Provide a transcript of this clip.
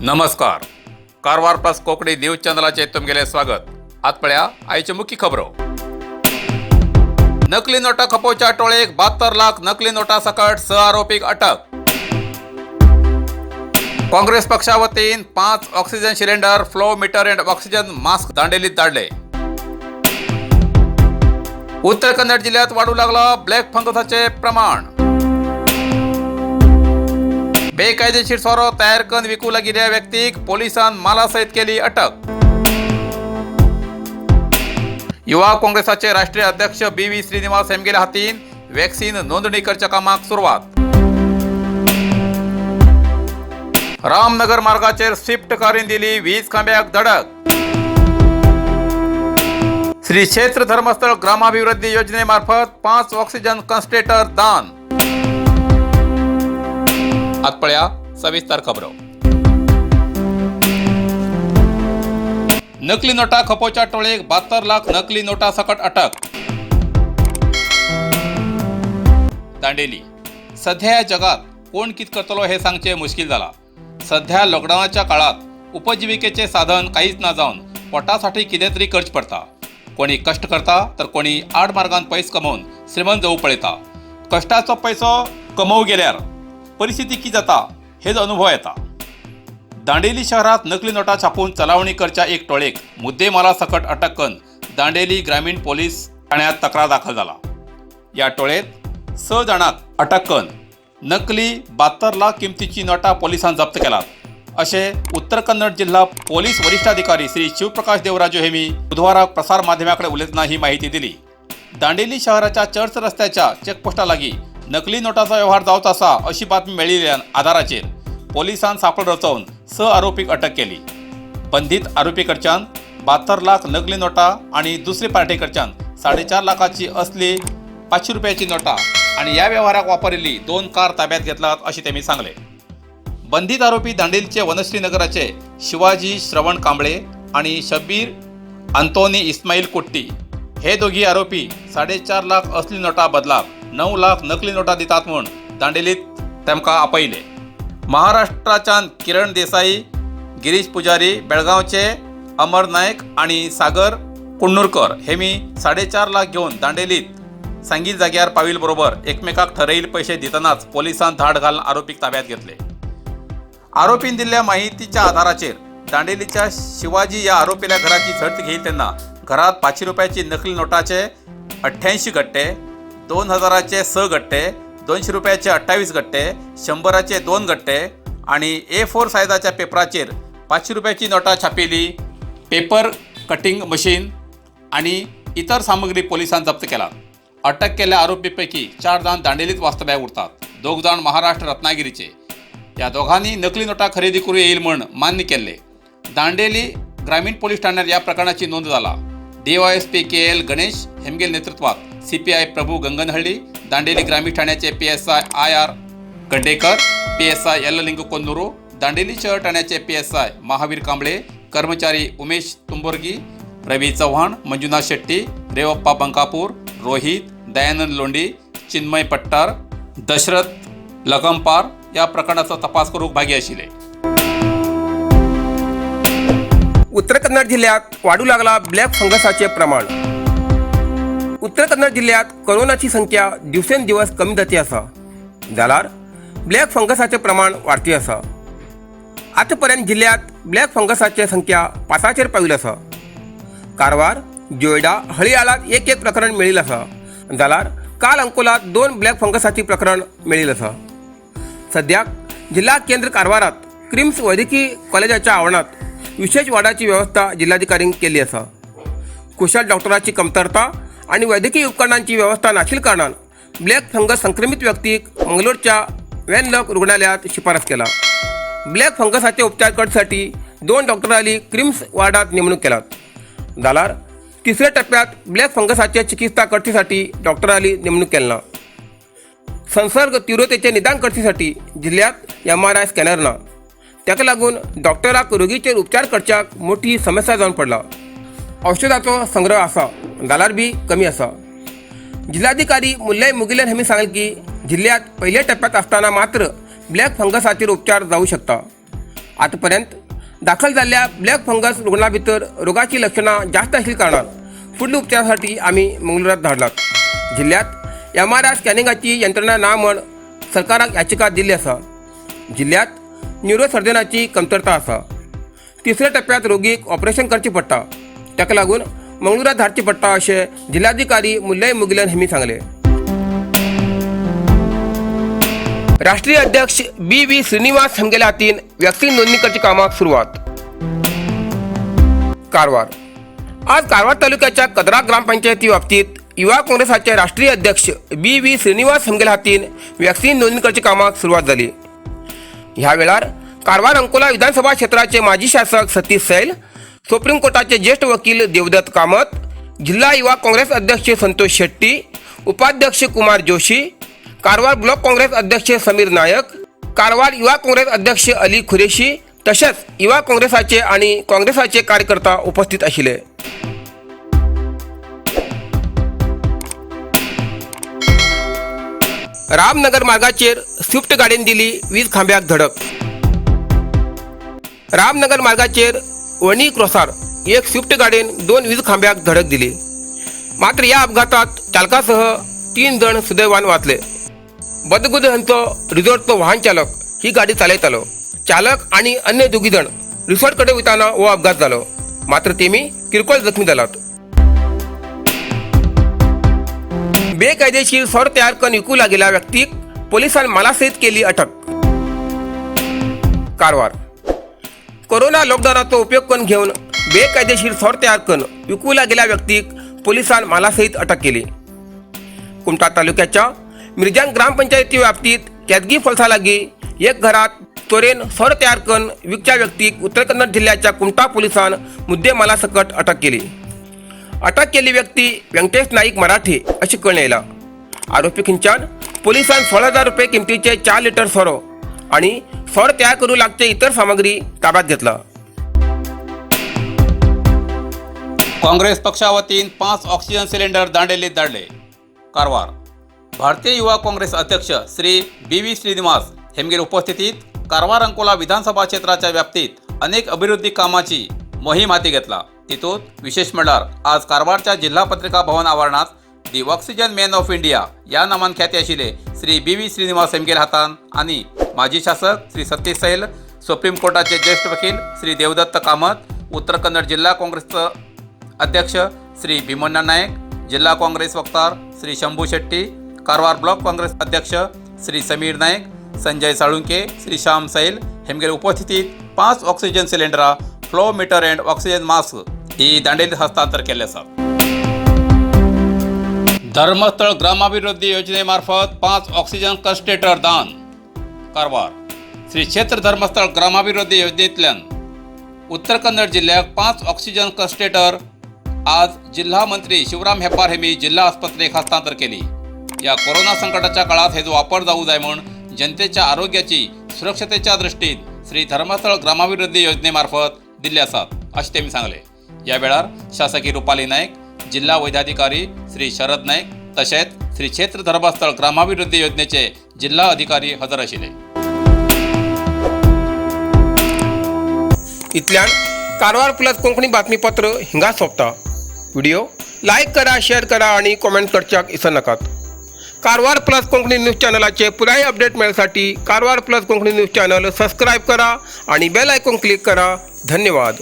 नमस्कार, Karwar plus Konkani news चॅनलाचेर तुमगेलें स्वागत. आत पळया आयच्यो मुख्य खबरो. नकली नोटा खपोवच्या टोळयेक 72 लाख नकली नोटा सकट 6 आरोपीक अटक. काँग्रेस पक्षा वतीन 5 oxygen cylinder, flow meter and oxygen mask दांडेलीत धाडले. उत्तर कन्नड जिल्ह्यात वाढू लागला ब्लॅक फंगसाचे प्रमाण. बेकायदेशीर सोरो तयार करून विकू लागिल्ल्या व्यक्तीक पोलिसान मालासयत केली अटक. युवा काँग्रेसाचे राष्ट्रीय अध्यक्ष बी व्ही श्रीनिवास हेमगेल्या हातीन वॅक्सिन नोंदणी करच्या कामाक सुरवात. रामनगर मार्गाचेर स्विफ्ट कारीन दिली वीज खांब्याक धडक. श्री क्षेत्र धर्मस्थळ ग्रामाभिवृद्धी योजनेमार्फत 5 ऑक्सिजन कॉन्सन्ट्रेटर दान. आत पळया सविस्तर खबरो. नकली नोटा खपोवच्या टोळयेक 72 लाख नकली नोटा सकट अटक. दांडेली. सध्या या जगात कोण कित करतलो हे सांगचे मुश्कील जाला. सध्या लॉकडावनाच्या काळात उपजीविकेचे साधन काहीच ना जावन पोटासाठी कितें तरी करचें पडटा. कोणी कश्ट करता तर कोणी आड मार्गान पयस कमोवन श्रीमंत जावंक पळयता. कश्टाचो पयसो कमोवंक गेल्यार परिस्थिती कितें जाता हेजो अनुभव येता. दांडेली शहरात नकली नोटा छापून चलावणी करच्या एक टोळेक मुद्देमाला सकट अटक करून दांडेली ग्रामीण पोलीस ठाण्यात तक्रार दाखल जाला. या टोळेत 6 जाणांक अटक करून नकली 72 लाख किमतीची नोटा पोलिसांनी जप्त केलात, अशें उत्तर कन्नड जिल्हा पोलीस वरिष्ठाधिकारी श्री शिवप्रकाश देवराजू हेमी बुधवाराक प्रसार माध्यमाकडे उलयतना ही माहिती दिली. दांडेली शहराच्या चर्च रस्त्याच्या चेकपोस्टा लागीं नकली नोटाचो व्यवहार जावत आसा अशी बातमी मेळिल्ल्यान आधाराचेर पोलिसान सापळ रचोवन 6 आरोपीक अटक केली. बंधित आरोपी कडच्यान 72 लाख नकली नोटा आणि दुसरे पार्टी कडच्यान 4.5 लाखाची असली 500 रुपयाची नोटा आणि या व्यवहाराक वापरिल्ली 2 कार ताब्यात घेतलात अशें तेमी सांगले. बंधित आरोपी दांडेलीचे वनश्री नगराचे शिवाजी श्रवण कांबळे आणि शब्बीर अंतोनी इस्माईल कुट्टी हे दोघी आरोपी 4.5 लाख असली नोटा बदलाक 9 लाख नकली नोटा दितात म्हूण दांडेलीत तांकां आपयले. महाराष्ट्राच्यान किरण देसाई, गिरीश पुजारी, बेळगांवचे अमर नायक आणि सागर कुण्णूरकर हे मी 4.5 लाख घेवन दांडेलीत सांगील जाग्यार पाविल बरोबर एकमेकाक ठरयिल्ले पयशे दितनाच पोलिसान धाड घालून आरोपीक ताब्यात घेतले. आरोपीन दिल्ल्या माहितीच्या आधाराचेर दांडेलीच्या शिवाजी या आरोपील्या घराची झडती घेईल तेन्ना घरात 500 रुपयाची नकली नोटाचे 88 गट्टे, 2000चे 6 गट्टे, 200 रुपयाचे 28 गट्टे, 100चे 2 गट्टे आणि A4 सायजाच्या पेपराचेर 500 रुपयाची नोटा छापिल्ली पेपर कटिंग मशीन आणि इतर सामग्री पोलिसांनी जप्त केला. अटक केल्ल्या आरोपीपैकी 4 जाण दांडेलीत वास्तव्याक उरतात, 2 जाण महाराष्ट्र रत्नागिरीचे. या दोघांनी नकली नोटा खरेदी करू येईल म्हण मान्य केल्ले. दांडेली ग्रामीण पोलीस ठाण्यात या प्रकरणाची नोंद जाला. डीवायएसपी के एल गणेश हेमगेल नेतृत्वात सीपीआय प्रभू गंगनहळ्ळी, दांडेली ग्रामीण ठाण्याचे PSI I R Gaddekar, PSI Yellalinga Konnur, Dandeli शहर ठाण्याचे पीएसआय महावीर कांबळे, कर्मचारी उमेश तुंबोर्गी, रवी चव्हाण, मंजुनाथ शेट्टी, रेवप्पा बंकापूर, रोहित दयानंद लोंढी, चिन्मय पट्टार, दशरथ लगमपार या प्रकरणाचो तपास करूंक भागी आशिल्ले. उत्तर कन्नड जिल्ह्यात वाढू लागला ब्लॅक फंगसाचे प्रमाण. उत्तर कन्नड जिल्ह्यात कोरोनाची संख्या दिवसेंदिवस कमी जाती आसा, जाल्यार ब्लॅक फंगसाचे प्रमाण वाडती आसा. आतापर्यंत जिल्ह्यात ब्लॅक फंगसाचे संख्या 5चेर पाविल्ली आसा. कारवार, जोयडा, हळियाळात एक एक प्रकरण मेळिल्लें आसा, जाल्यार काल अंकोलात 2 ब्लॅक फंगसाची प्रकरण मेळिल्लें आसा. सद्याक जिल्हा केंद्र कारवारात क्रिम्स वैजकी कॉलेजाच्या आव्हानात विशेष वार्डाची व्यवस्था जिल्हाधिकाऱ्यांनी केल्ली आसा. कुशल डॉक्टराची कमतरता आणि वैद्यकीय उपकरणांची व्यवस्था नाशिल्ल्या कारणान ब्लॅक फंगस संक्रमित व्यक्तीक मंगलोरच्या वेनलॉक रुग्णालयात शिफारस केला. ब्लॅक फंगसाचे उपचार करसाठी 2 डॉक्टरांनी क्रिम्स वार्डात नेमणूक केलात, जाल्यार तिसऱ्या टप्प्यात ब्लॅक फंगसाचे चिकित्सा करचेसाठी डॉक्टरांनी नेमणूक केला. संसर्ग तीव्रतेचे निदान करचेसाठी जिल्ह्यात MRI scanner ना. ताका लागून डॉक्टराक रोगीचेर उपचार करच्याक मोठी समस्या जावन पडला. औषधाचो संग्रह आसा जाल्यार बी कमी आसा. जिल्हाधिकारी मुल्लय मुगिलन हांणी सांगलें की जिल्ह्यात पहिल्या टप्प्यात असताना मात्र ब्लॅक फंगसाचेर उपचार जाऊ शकता. आतापर्यंत दाखल जाल्ल्या ब्लॅक फंगस रुग्णा भितर रोगाची लक्षणां जास्त आशिल्ल्या कारणान फुडल्या उपचारासाठी आमी मंगळुरात धाडलात. जिल्ह्यात एमआरआय स्कॅनिंगाची यंत्रणा ना म्हण सरकाराक याचिका दिल्ली आसा. जिल्ह्यात न्युरोसर्जनाची कमतरता आसा. तिसऱ्या टप्प्यात रोगीक ऑपरेशन करचें पडटा, ताका लागून मंगळुरात धाडचें पडटा अशें जिल्हाधिकारी मुल्लय मुगिलन हांणी सांगलें. राष्ट्रीय अध्यक्ष बी व्ही श्रीनिवास हांगेल्या हातीन वॅक्सिन नोंदणी करच्या कामाक सुरवात. कारवार. आज कारवार तालुक्याच्या कदरा ग्रामपंचायती बाबतीत युवा काँग्रेसाचे राष्ट्रीय अध्यक्ष बी व्ही श्रीनिवास हांगेल्या हातीन वॅक्सिन नोंदणी करच्या कामाक सुरवात जाली. ह्या वेळार कारवार अंकोला विधानसभा क्षेत्राचे माजी शासक सतीश सैल, सुप्रीम कोर्टाचे ज्येष्ठ वकील देवदत्त कामत, जिल्हा युवा काँग्रेस अध्यक्ष संतोष शेट्टी, उपाध्यक्ष कुमार जोशी, कारवार ब्लॉक काँग्रेस अध्यक्ष समीर नायक, कारवार युवा काँग्रेस अध्यक्ष अली खुरेशी तसेच युवा काँग्रेसाचे आणि काँग्रेसाचे कार्यकर्ता उपस्थित आशिल्ले. रामनगर मार्गाचेर स्विफ्ट गाडयेन दिली वीज खांब्याक धडक. रामनगर मार्गाचेर वणी क्रॉसार एक स्विफ्ट गाडयेन दोन वीज खांब्याक धडक दिली. मात्र या अपघातात चालकासह 3 जण सुदैवान वाचले. बदगुद हांचो रिसॉर्टचो वाहन चालक ही गाडी चालयतालो. चालक आणि अन्य दोगी जण रिसॉर्ट कडे वयताना हो अपघात जालो. मात्र तेमी किरकोळ जखमी जालात. बेकायदेशीर सर तयार करून विकू लागिल्ल्या व्यक्तीक पोलिसान मालासहित केली अटक. कारवार. कोरोना लॉकडाऊनाचो उपयोग करून घेवन बेकायदेशीर सर तयार करून विकू लागिल्ल्या व्यक्तीक पोलिसान मालासहित अटक केली. कुमठा तालुक्याच्या मिरजान ग्रामपंचायती व्याप्तीत कॅदगी फॉल्सा लागीं एक घरात चोरेन सर तयार करून विकच्या व्यक्तीक उत्तर कन्नड जिल्ह्याच्या कुमठा पोलिसान मुद्देमालासकट अटक केली. अटक केल्ली व्यक्ती व्यंकटेश नाईक मराठे अशें कळून येयलां. आरोपी खंयच्यान पोलिसान 16,000 रुपये किमतीचे 4 लिटर सोरो आणि सोर तयार करूं लागचे इतर सामग्री ताब्यात घेतला. काँग्रेस पक्षा वतीन 5 ऑक्सिजन सिलेंडर दांडेलीत धाडले. कारवार. भारतीय युवा काँग्रेस अध्यक्ष श्री बी व्ही श्रीनिवास हेमगेर उपस्थितीत कारवार अंकोला विधानसभा क्षेत्राच्या व्याप्तीत अनेक अभिवृद्धी कामाची मोहीम हाती घेतला. तितूत विशेष म्हणल्यार आज कारवारच्या जिल्हा पत्रिका भवन आवारणात the oxygen man of India या नामान ख्याती आशिल्ले श्री बी व्ही श्रीनिवास हेमगेर हातान आनी माजी शासक श्री सतीश सैल, सुप्रीम कोर्टाचे ज्येष्ठ वकील श्री देवदत्त कामत, उत्तर कन्नड जिल्हा काँग्रेसचं अध्यक्ष श्री भीमण्णा नायक, जिल्हा काँग्रेस वक्तार श्री शंभू शेट्टी, कारवार ब्लॉक काँग्रेस अध्यक्ष श्री समीर नायक, संजय साळुंके, श्री श्याम सैल हेमगेर उपस्थितीत 5 ऑक्सिजन सिलेंडरा, flow meter and oxygen mask ही दांडेलीत हस्तांतर केल्ले आसा. धर्मस्थळ ग्रामाभिवृद्धी योजनेमार्फत 5 ऑक्सिजन कन्सन्ट्रेटर दान. कारवार. श्री क्षेत्र धर्मस्थळ ग्रामाभिवृद्धी योजनेंतल्यान उत्तर कन्नड जिल्ह्याक 5 ऑक्सिजन कन्सन्ट्रेटर आज जिल्हा मंत्री शिवराम हेब्बार हेमी जिल्हा आस्पत्रेक हस्तांतर केली. या कोरोना संकटाच्या काळात हेजो वापर जाऊ जाय म्हूण जनतेच्या आरोग्याची सुरक्षतेच्या दृष्टीन श्री धर्मस्थळ ग्रामाभिवृद्धी योजनेमार्फत दिल्ले आसात अशें तेमी सांगले. या वेळार शासकी रुपाली नायक, जिल्हा वैद्याधिकारी श्री शरद नायक तशेंच श्री क्षेत्र धर्मस्थळ ग्रामाभिवृद्धी योजनेचे जिल्हा अधिकारी हजर आशिल्ले. इतल्यान कारवार प्लस कोंकणी बातमीपत्र हिंगा सोंपता. व्हिडिओ लायक करा, शेअर करा आणि कॉमेंट करच्याक इसर नाकात. कारवार प्लस कोंकणी न्यूज चॅनलाचे पुराय update मेळसाठी Karwar plus Konkani news channel subscribe करा आणि बेल आयकॉन क्लिक करा. धन्यवाद.